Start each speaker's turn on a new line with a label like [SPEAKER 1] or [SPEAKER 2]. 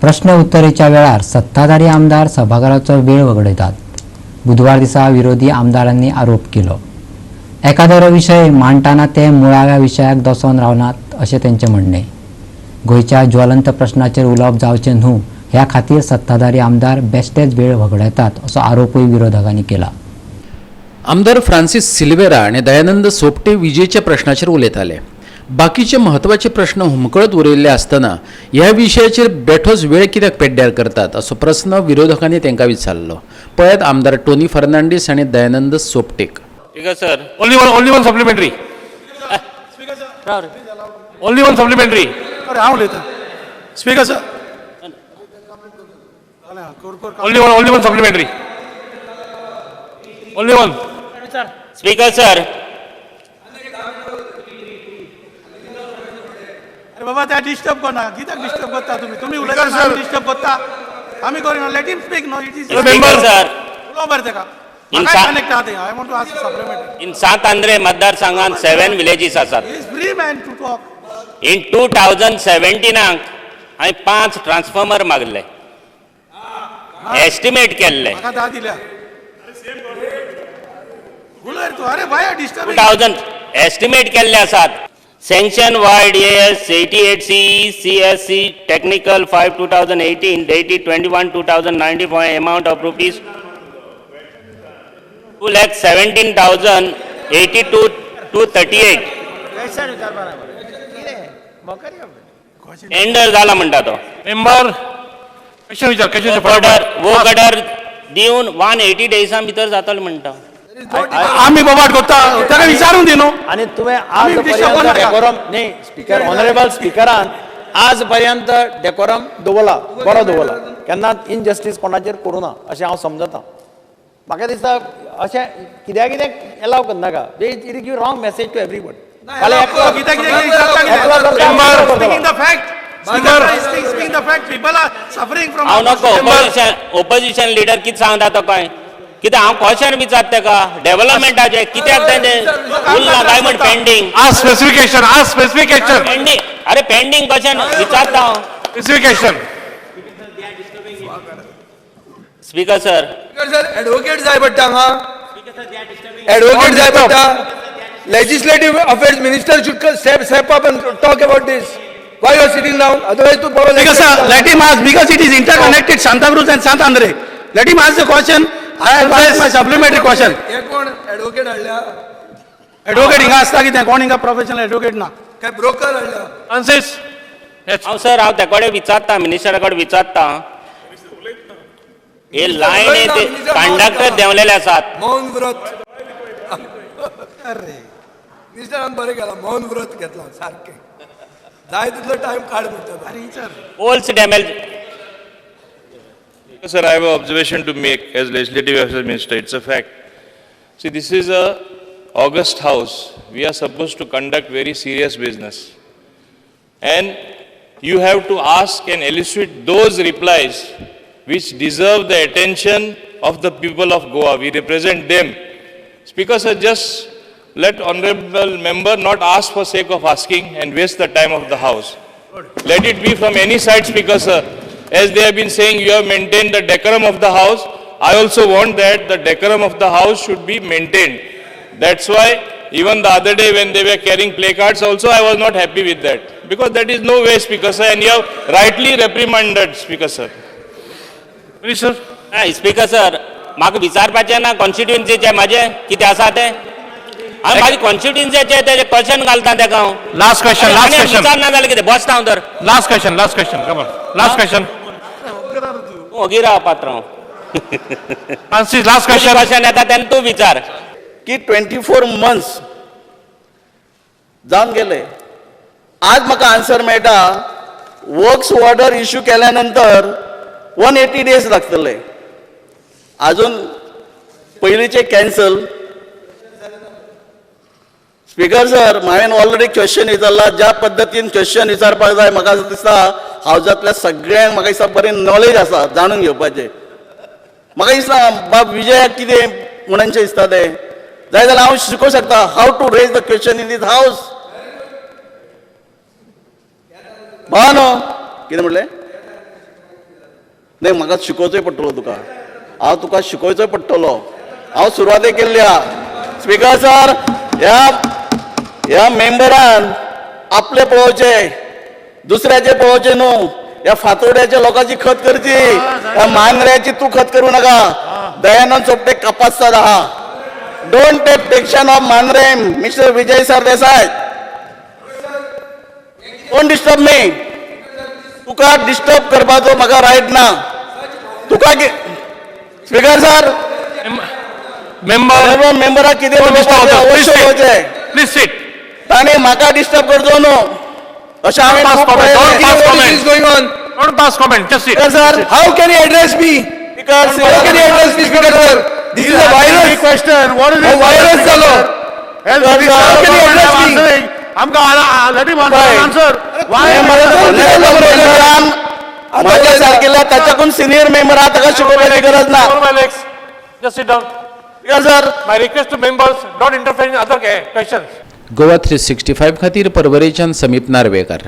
[SPEAKER 1] प्रश्न उत्तरेच्या वेळार सत्ताधारी आमदार सभाघराचो वेळ वगडयतात. बुधवार दिसा विरोधी आमदारांनी आरोप केलो. एकादरो विशय मांडटाना ते मुळाव्या विशयाक दसोन रावनात अशें तेंचें म्हणणें. गोंयच्या ज्वलंत प्रश्नाचेर उलोवप जावचें न्हू ह्या खातीर सत्ताधारी आमदार बेश्टेच वेळ वगडायतात असो आरोपूय विरोधकांनी केला.
[SPEAKER 2] आमदार फ्रांसीस सिल्वेरा आनी दयानंद सोपटे विजेच्या प्रश्नाचेर उलयताले. बाकीचे म्हत्वाचे प्रश्न हुमकळत उरयल्ले आसतना ह्या विशयाचेर बेठोच वेळ कित्याक पेड्ड्यार करतात असो प्रस्न विरोधकांनी तांकां विचारलो. पळयात आमदार टोनी फर्नांडीस आनी Dayanand सोपटेक.
[SPEAKER 3] Speaker sir.
[SPEAKER 4] Only one supplementary. Only one supplementary.
[SPEAKER 5] अरे हांव उलयतां. Speaker sir.
[SPEAKER 4] Only one supplementary. Only one.
[SPEAKER 3] Speaker sir.
[SPEAKER 5] अरे बाबा, त्या डिस्टर्ब करना. कित्याक डिस्टर्ब करता तुमी? तुमी उलयता, डिस्टर्ब करता. आमी करिना. Let him speak. No, it is
[SPEAKER 3] Speaker sir.
[SPEAKER 5] उलोव बरें तेका. म्हाका कनेक्ट आहा तें. I want to ask supplementary.
[SPEAKER 3] In Sant Andre मतदारसंघात सेवन विलेजीस आसात.
[SPEAKER 5] He is free man to talk.
[SPEAKER 3] In 2017 हांवें पांच ट्रान्सफॉर्मर मागले, एस्टिमेट केल्ले.
[SPEAKER 5] म्हाका धा दिल्या. उलय तूं. अरे बाय
[SPEAKER 3] to
[SPEAKER 5] disturbing.
[SPEAKER 3] Thousand estimate केल्ले आसात. Sanction vide AS 88 C CSC technical 5/2018 dated 21/2094 amount of rupees 2,17,082,238. Tender जाला म्हणटा तो.
[SPEAKER 4] Member, question विचार, question विचार.
[SPEAKER 3] ऑर्डर वर्क ऑर्डर दिवन 180 डेजां भितर जातलो म्हणटा.
[SPEAKER 5] आमी बोबाट करता, ताका विचारून दी न्हू.
[SPEAKER 6] आनी तुवें
[SPEAKER 5] आमी
[SPEAKER 6] आज
[SPEAKER 5] disturb
[SPEAKER 6] पर्यंत
[SPEAKER 5] करनाका.
[SPEAKER 6] डेकोरम न्ही स्पीकर, ऑनरेबल स्पीकरान आज पर्यंत डेकोरम दवरला, बरो दवरला. केन्नाच इनजस्टीस कोणाचेर करूं ना अशें हांव समजता. म्हाका दिसता अशें कित्याक कितें एलाव करनाका. It give wrong message to everybody. फाल्यां एकलो
[SPEAKER 5] कित्याक कितें विचारता.
[SPEAKER 6] एकलो करता,
[SPEAKER 5] कितें?
[SPEAKER 6] दुसरो करतलो.
[SPEAKER 5] Speaking the fact. Speaking the fact. People are suffering from.
[SPEAKER 3] हांव नको ओपोजिशन लिडर कितें सांगता तो काय कितें हांव क्वेश्चन विचारता तेका डेव्हलपमेंटाचें कित्याक तेंचें उरलां काय म्हण pending.
[SPEAKER 4] Ask specification, ask specification.
[SPEAKER 3] Pending, अरे पेंडींग क्वेश्चन विचारता हांव.
[SPEAKER 4] Specification.
[SPEAKER 3] Speaker sir.
[SPEAKER 7] Sir, advocate जाय पडटा हांगा. एडवोकेट जाय पडटा. Legislative Affairs Minister should step up and talk about this. Why you are sitting down? Otherwise तू बरो.
[SPEAKER 5] Because sir, let him ask, because it is interconnected, Santa Cruz and Sant Andre. Let him ask the question. I have asked my supplementary question.
[SPEAKER 7] हे कोण advocate हाडल्या?
[SPEAKER 5] Advocate हिंगा आसता कितें? कोण हिंगा professional advocate ना.
[SPEAKER 7] काय ब्रोकर हाडल्या?
[SPEAKER 4] Francis. Yes.
[SPEAKER 3] हांव सर, हांव ते कडेन विचारता, मिनिस्टरा कडेन विचारता. हे लायन ते कंडक्टर देंवलेले आसात.
[SPEAKER 7] मौन व्रत. मिनिस्टरान बरें केलां, मौन व्रत घेतलां. सारकें जाय तितलो टायम काड म्हणटा.
[SPEAKER 3] Poles damage.
[SPEAKER 8] Sir, I have an observation to make as Legislative Affairs Minister. It's a fact. See, this is a august house. We are supposed to conduct very serious business. And you have to ask and elicit those replies which deserve the attention of the people of Goa. We represent them. Speaker sir, just let honorable member not ask for sake of asking and waste the time of the house. Let it be from any side, Speaker sir. As they have been saying, you have maintained the decorum of the house. I also want that the decorum of the house should be maintained. That's why even the other day when they were carrying placards also, I was not happy with that. Because that is no way, Speaker sir, and you have rightly reprimanded, Speaker sir.
[SPEAKER 4] Minister.
[SPEAKER 3] Speaker sir, म्हाका विचारपाचें ना कॉन्स्टिट्युएन्सीचें म्हाजें कितें आसा तें. हांव म्हाजे कॉन्स्टिट्युएन्सीचें तेजें question घालता तेका हांव.
[SPEAKER 4] Last question, last
[SPEAKER 3] आनी
[SPEAKER 4] question.
[SPEAKER 3] विचारना जाल्यार कितें बसता हांव तर.
[SPEAKER 4] Last question, last question. Come on. Last question.
[SPEAKER 3] तूं ओगी राव पात्रांव.
[SPEAKER 4] Francis, last question.
[SPEAKER 3] Question येता तेन्ना तूं विचार.
[SPEAKER 9] की 24 मंथ्स जावन गेले. आज म्हाका आन्सर मेळटा, वर्क्स ऑर्डर इश्यू केल्या नंतर 180 डेज लागतले. अजून पयलींचे कॅन्सल. स्पीकर सर, हांवें ऑलरेडी क्वेश्चन विचारला. ज्या पद्दतीन क्वेश्चन विचारपाक जाय, म्हाका दिसता हावजांतल्या सगळ्यांक म्हाका दिसता बरें नॉलेज आसा जाणून घेवपाचें. म्हाका दिसता बाब विजयाक कितें म्हणनशें दिसता तें जाय जाल्यार हांव शिकोवंक शकता how to raise the question in this house. भावानो, कितें म्हणलें? न्ही, म्हाका शिकोवचोय पडटलो तुका, हांव तुका शिकोवचोय पडटलो. हांव सुरवातेक केल्ली आहा. स्पिकर सर, ह्या ह्या मेंबरान आपले पळोवचे, दुसऱ्याचे पळोवचे न्हू. ह्या फातोड्याच्या लोकांची खत करची, ह्या मांद्र्याची तूं खत करू नका. दयानंद सोपटे कपासदार आहा. Don't take tension of Mandrem, Mister Vijay Sardesai. Don't disturb me. तुका डिस्टर्ब करपाचो म्हाका रायट ना. तुका स्पीकर सर,
[SPEAKER 4] Member,
[SPEAKER 9] मेंबराक कितें
[SPEAKER 4] Don't disturb
[SPEAKER 9] उलोवपाचें
[SPEAKER 4] others. Please
[SPEAKER 9] अवश्य
[SPEAKER 4] sit.
[SPEAKER 9] उलोवचें.
[SPEAKER 4] Please sit.
[SPEAKER 9] ताणें म्हाका डिस्टर्ब करचो न्हू अशें हांवें
[SPEAKER 4] Pass
[SPEAKER 9] खूब
[SPEAKER 4] comment. Don't
[SPEAKER 9] पळयलें.
[SPEAKER 4] pass
[SPEAKER 7] What is
[SPEAKER 4] comment.
[SPEAKER 7] this going on?
[SPEAKER 4] Don't pass comment. Just sit.
[SPEAKER 9] Speaker sir,
[SPEAKER 7] How can he address me?
[SPEAKER 9] Speaker
[SPEAKER 7] How can he address me, Speaker sir? This is a virus.
[SPEAKER 4] Question. What is
[SPEAKER 7] A virus जालो.
[SPEAKER 4] Health
[SPEAKER 7] How can he address me?
[SPEAKER 4] आमकां let him
[SPEAKER 9] Right.
[SPEAKER 4] Answer. Why?
[SPEAKER 9] मेंबरान म्हाज्या सारकेल्या ताच्याकून senior member आहा, ताका शिकोवपाची गरज ना.
[SPEAKER 4] My legs. Just sit down.
[SPEAKER 9] Speaker sir,
[SPEAKER 4] My request to members, don't interfere in other questions.
[SPEAKER 2] Goa 365 खातीर परवरेच्यान समीप नार्वेकर.